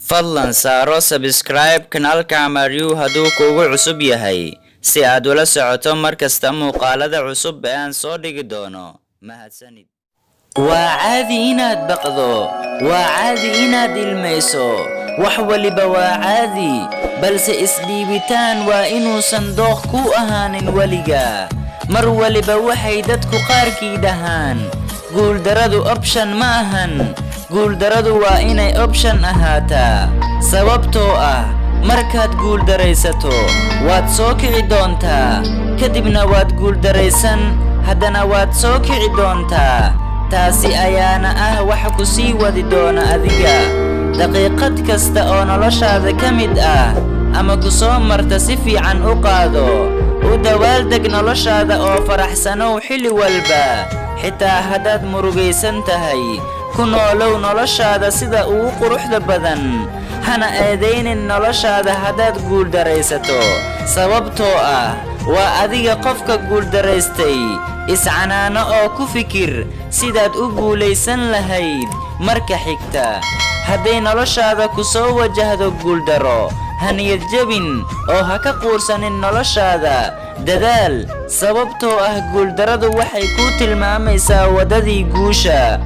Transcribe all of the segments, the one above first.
Fadlan saaro subscribe kanaalka Amaryu hadduu kuugu cusub yahay, si aad ula socoto mar kasta muuqaalada cusub ee aan soo dhigi doono. Mahadsanid. Waa caadi inaad baqdo, waa caadi inaad ilmayso, wax waliba waa caadi, balse isdhiibitaan waa inuusan dooq ku ahaanin weliga. Mar waliba waxay dadku qaarkii dhahaan, "Guuldaradu option ma ahan." Guuldaradu waa inay option ahaataa, sababtoo ah markaad guuldaraysato waad soo kici doontaa, kadibna waad guuldaraysan, haddana waad soo kici doontaa. Taasi ayaana ah waxa ku sii wadi doona adiga. Daqiiqad kasta oo noloshaada ka mid ah ama ku soo marta si fiican u qaado. U dabaaldeg noloshaada oo faraxsanow xilli walba, xitaa haddaad murugaysan tahay. Ku noolow noloshaada sida ugu quruxda badan. Hana eedaynin noloshaada haddaad guuldaraysato, sababtoo ah waa adiga qofka guuldaraystay. Iscanaano oo ku fikir sidaad u guulaysan lahayd marka xigta. Hadday noloshaada ku soo wajahdo guuldaro, ha niyad jebin oo ha ka quursanin noloshaada. Dadaal, sababtoo ah guuldaradu waxay kuu tilmaamaysaa waddadii guusha.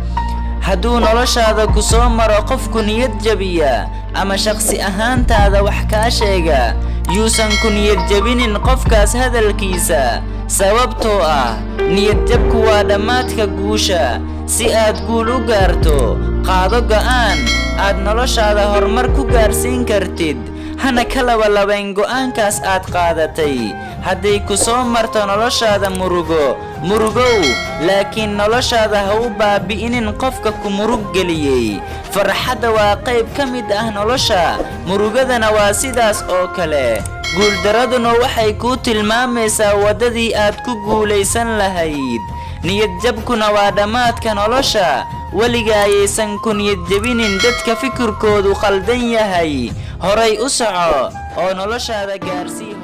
Hadduu noloshaada ku soo maro qofku niyad jabiya ama shakhsi ahaantaada wax kaa sheega, yuusan ku niyad jebinin qofkaas hadalkiisa, sababtoo ah niyad jabku waa dhammaadka guusha. Si aad guul u gaarto, qaado go'aan aad noloshaada horumar ku gaarsiin kartid, hana ka labalabayn go'aankaas aad qaadatay. Hadday ku soo marto noloshaada murugo, murugow, laakiin noloshaada ha u baabi'inin qofka ku murug geliyey. Farxadda waa qayb ka mid ah nolosha, murugadana waa sidaas oo kale. Guuldaraduna waxay kuu tilmaamaysaa waddadii aad ku guulaysan lahayd. Niyadjabkuna waa dhammaadka nolosha. Weliga ayaysan ku niyadjebinin dadka fikirkoodu khaldan yahay. Horay u soco oo noloshaada gaarsii.